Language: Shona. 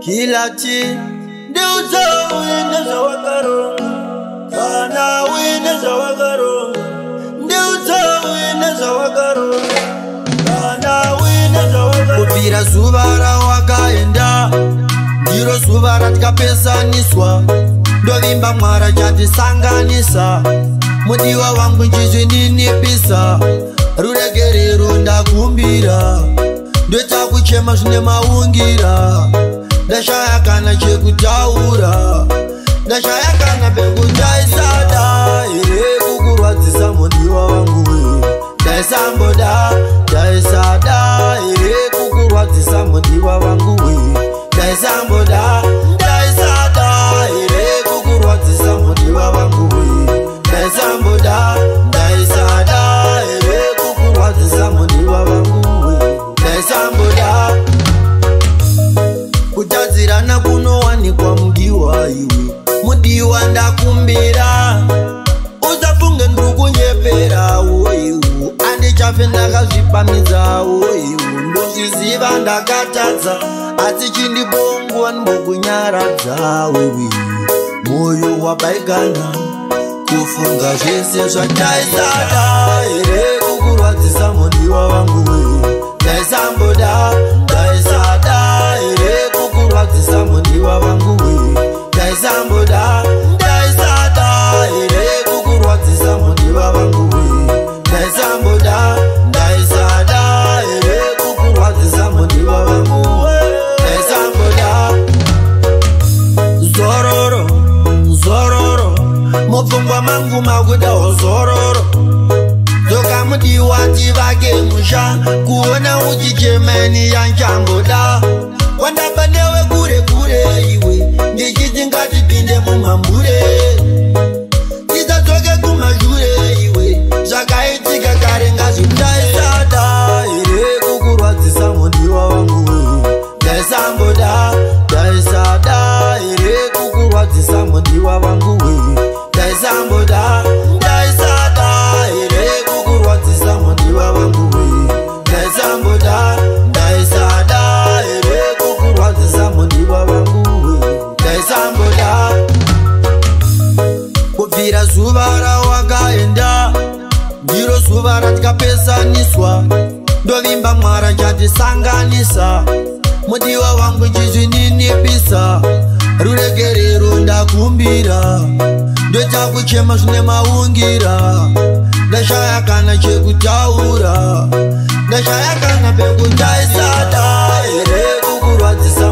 Kilati ndiudze uine zvawakaronga, kana uine zvawakaronga, ndiudze uine zvawakaronga, kana uine zvawakaronga. Kubvira zuva rawakaenda ndiro zuva ratikapesaniswa, ndovimba Mwari chatisanganisa. Mudiwa wangu nchizvininipisa, ruregerero ndakumbira, ndoita kuchema zvine maungira, ndashaya kana chekutaura, ndashaya kana pekutaisada here kukurwadzisa mudiwa wangu we, ndaisamboda, ndaisada here kukurwadzisa mudiwa wangu we, ndaisamboda, ndaisada here kukurwadzisa mudiwa wangu we, ndaisamboda, ndaisada here kukurwadzisa mudiwa wangu we, ndaisamboda. Kutadzirana kunowanikwa mudiwa iwe, mudiwa ndakumbira, usafunge ndiri kunyepera iwe, andichafe ndakazvipamidza iwe, ndozviziva ndakatadza, asi chindibongwa ndimbokunyaradza wewe, moyo wabaikana kufunga zvese zvandaisada here kukurwadzisa mudiwa wangu we, ndaisamboda, ndaisada here kukurwadzisa mudiwa wangu we, ndaisamboda, ndaisada here kukurwadzisa mudiwa wangu we, ndaisamboda, ndaisada here kukurwadzisa mudiwa wangu we, ndaisamboda. Zororo, zororo, mupfungwa mangu makudawo zororo, dzoka mudiwa tivake musha, kuona uchichemeni yanchamboda, wandabva newe kure kure iwe, ndichiti ngatipinde mumambure, tisadzoke kumashure iwe, zvakaitika kare ngazvitaisada here kukurwadzisa mudiwa wangu we, ndaisamboda, ndaisada here kukurwadzisa mudiwa wangu we, ndaisamboda, ndaisada here kukurwadzisa mudiwa wangu we, ndaisamboda, ndaisada here kukurwadzisa mudiwa wangu we, ndaisamboda. Kubvira zuva rawakaenda ndiro zuva ratikapesaniswa, ndovimba Mwari chatisanganisa, mudiwa wangu nchizvininipisa, ruregerero ndakumbira, ndoita kuchema zvine maungira, ndashaya kana chekutaura, ndashaya kana pekutaisada here kukurwadzisa